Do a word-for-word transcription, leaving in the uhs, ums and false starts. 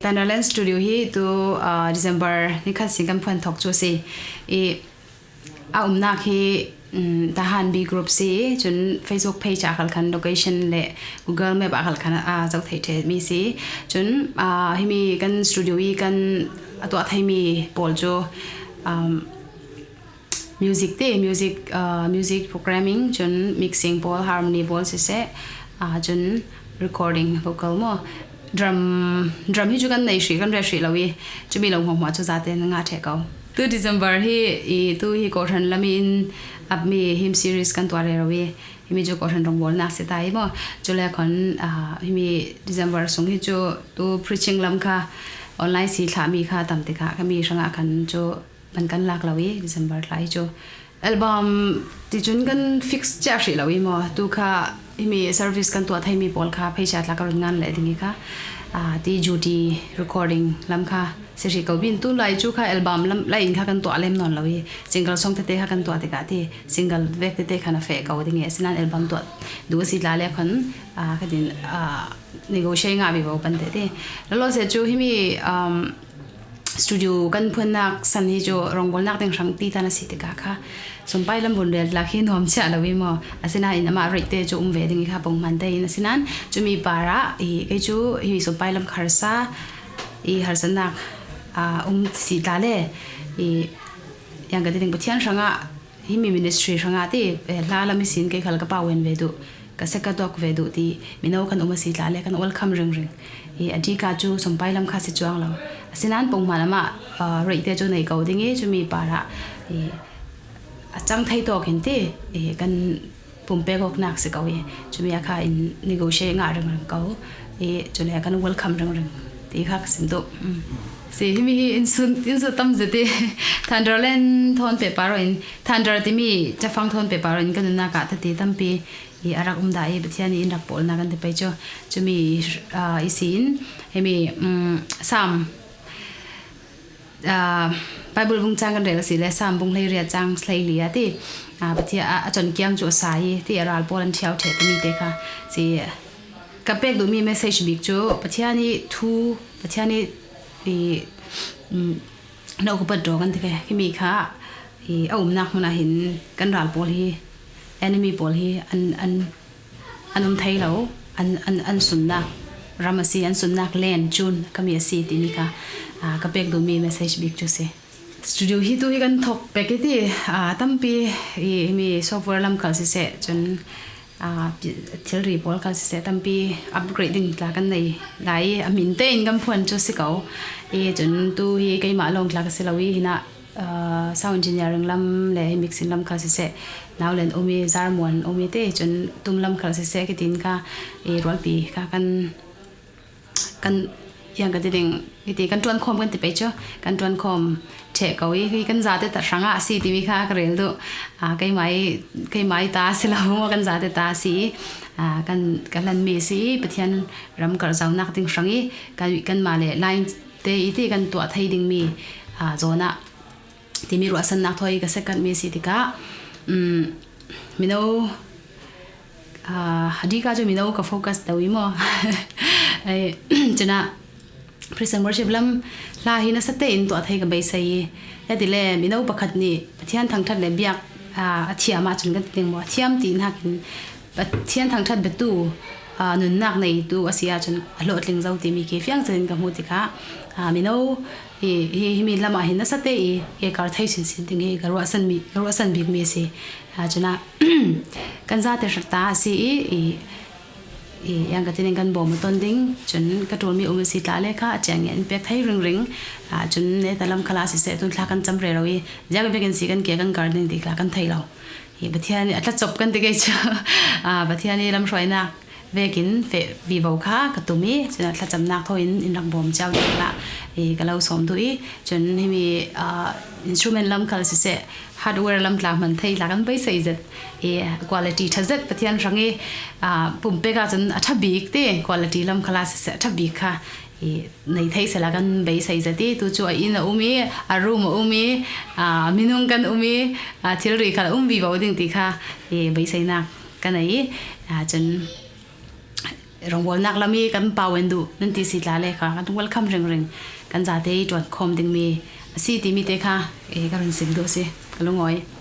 Thunderland Studio hi tu, ah, December ni khat sing kan phuan thawk chu si. I, a umnak hi, um, Tahan B Group si, chun Facebook page ah khal khan location le Google Map ah khal khan a zoh thei ṭheh mi si. Chun, ah, himi kan studio i kan a tuah thei mi pawl chu, um, music te, music, ah, music programming, chun mixing pawl, harmony pawl siseh, ah, chun recording, vocal maw. Drum, drum hi chu kan nei hrih, kan reh hrih lo i, chumi lo hmuahhmuah chu zate na ngah ṭheh ko. Tu December hi, i, tu hi Kohhran lam in ap mi hymn series kan tuah rero i, himi chu Kohhran rawngbawlnak si ta i maw. Chule khan, ah, himi December sung hi chu tu preaching lam kha online si thlah mi kha tam tikah, khami hrangah khan chu man kan lak lo i, December tla hi chu. Album ti chun kan fix chiah hrih lo i maw. Tu kha himi service kan tuah thei mi pawl kha pheisa tla ka run ngan leh ding i kha. Ah, ti Judy recording lam kha si hrih ko bin tu lai chu kha album lam lai in kha kan tuah lem nawn lo i. Single song tete kha kan tuah tikah ti single vek tete khan a feh ko ding i. Asinan album tuah duh a si tla le khan, ah, ka din, ah, negotiate ngah vivo pan tete. Lolo se chu himi, um, studio kan phuannak san hi chu rawngbawlnak ding hrang ti tan a si tikah kha sumpai lam vun rel tlak hi nuam chiah lo i maw. Asinan amah rate te chu um ve ding i kha pawng hman te in asinan chumi parah i kei chu hi sumpai lam kharsa i harsatnak, ah, um si tla le i yang ka ti ding Pathian hrangah himi ministry hrangah ti, eh, hla lam i sin kei khal ka pau en ve duh. Ka sek ka tuak ve duh ti, mino kan um a si tla le kan welcome ringring. I a dika chu sumpai lam kha si chuang lo. Asinan pawng hman amah, ah, rate te chu nei ko ding i chumi parah i a chang thei tawk in ti, i kan pumpek awknak si ko i chumi a kha in negotiate ngah ringring ko i chule kan welcome ringring ti kha ka sim duh. Um. Si himi hi in sun, in sun tam zet i Thunderland thawn pehpar in, Thunder timi chafang thawn pehpar in ka nunnak ah tati tampi i a rak um dah i Pathian i in rak pawlna kan ti pei chu. Chumi, ah, i sin, hemi, um, Sam, ah, Bible bung chang kan rel a si le Sam bung hleiriat chang hleili a ti, ah, Pathian a, a chon kiang chu a sa i ti a ral pawl an thiau ṭheh timi te kha si. Ka pek duh mi message bik chu Pathian i thu, Pathian i, i, um, na upat rawng kan ti ve. Himi kha i a umnak hmunah hin kan ral pawl hi, enemy pawl hi an, an, an um thei lo, an, an, an sunnak ram a si, an sunnak len chun ka mi a si timi kha, ah, ka pek duh mi message bik chu si. Studio hi tu hi kan thawk pek i ti, ah, tampi i mi software lam khal siseh chun, ah, pi-, thilri pawl khal siseh tampi upgrade ding tla kan nei lai i a min te in kan phuan chu si ko. I chun tu hi keimah lawng tla ka si lo i hinah, ah, sound engineering lam le hi mixing lam khal siseh, nau len um i, zarmuan um i te chun tum lam khal siseh kitin kha i rualpi kha kan, kan yang ka ti ding i ti kan ṭuan khawm kan ti pei chu, kan ṭuan khawm ṭheh ko i hi kan zate ta hrangah a si timi kha ka rel duh. Ah, keimai, keimai ta si lo maw kan zate ta si i, ah, kan, ka hlan mi si i Pathian ram karh zaunak ding hrang i kan, kanmah le line te i ti kan tuah thei ding mi, ah, zawnah timi ruahsannak thawi ka second mi si tikah, um, mino, ah, a dika chu mino ka focus to i maw. Ai, chuna praise and worship lam hla hi nasa te in tuah thei ka beisei i. Ya ti le mino pakhat nih Pathian thangṭhat le biak, ah, a thiam ah chun kan ti ding maw. A thiam ti nakin Pathian thangṭhat biatu, ah, nunnak neitu a si ah chun a hlawhtling zo timi khi fiang zetin ka hmu tikah, ah, mino hi, hi, himi lamah hin nasa te i, i kar thei sinsin ding hi ka ruahsan mi, ka ruahsan bik mi a si. Ah, chuna, kan zate hrata a si i, i, i, yang ka tinin kan bawm a ton ding, chun ka ṭul mi um a si tla le kha a chiang nge an pek thei ringring. Ah, chun neta lam khala siseh tun thla kan cham rero i, ziak vekin si kan ke kan kar ding ti kha kan thei lo. Hi Pathian i a thlachop kan ti kei chu. Ah, Pathian i lamhruainak vekin feh vivo kha ka tum i, chun a thlachamnak thaw in in rak bawm chiau ding la i ka lo sawm duh i, chun himi, ah, instrument lam khal siseh, hardware lam tla hman thei tla kan beisei zet i, quality ṭha zet Pathian hrang i, ah, pumpek ah chun a ṭha bik ti quality lam khala siseh a ṭha bik kha i nei thei sela kan beisei zet i, tu chu a inn a um i, a room a um i, ah, minung kan um i, ah, thilri khal a um vivo ding ti kha i beiseinak ka nei i, ah, chun Rongbawlnak lam i kan pau en duh nan ti si tla le kha kan welcome ringring, kan zate i tuan khawm ding mi a si ti mi te kha, eh, ka run sim duh si, ka lungawi.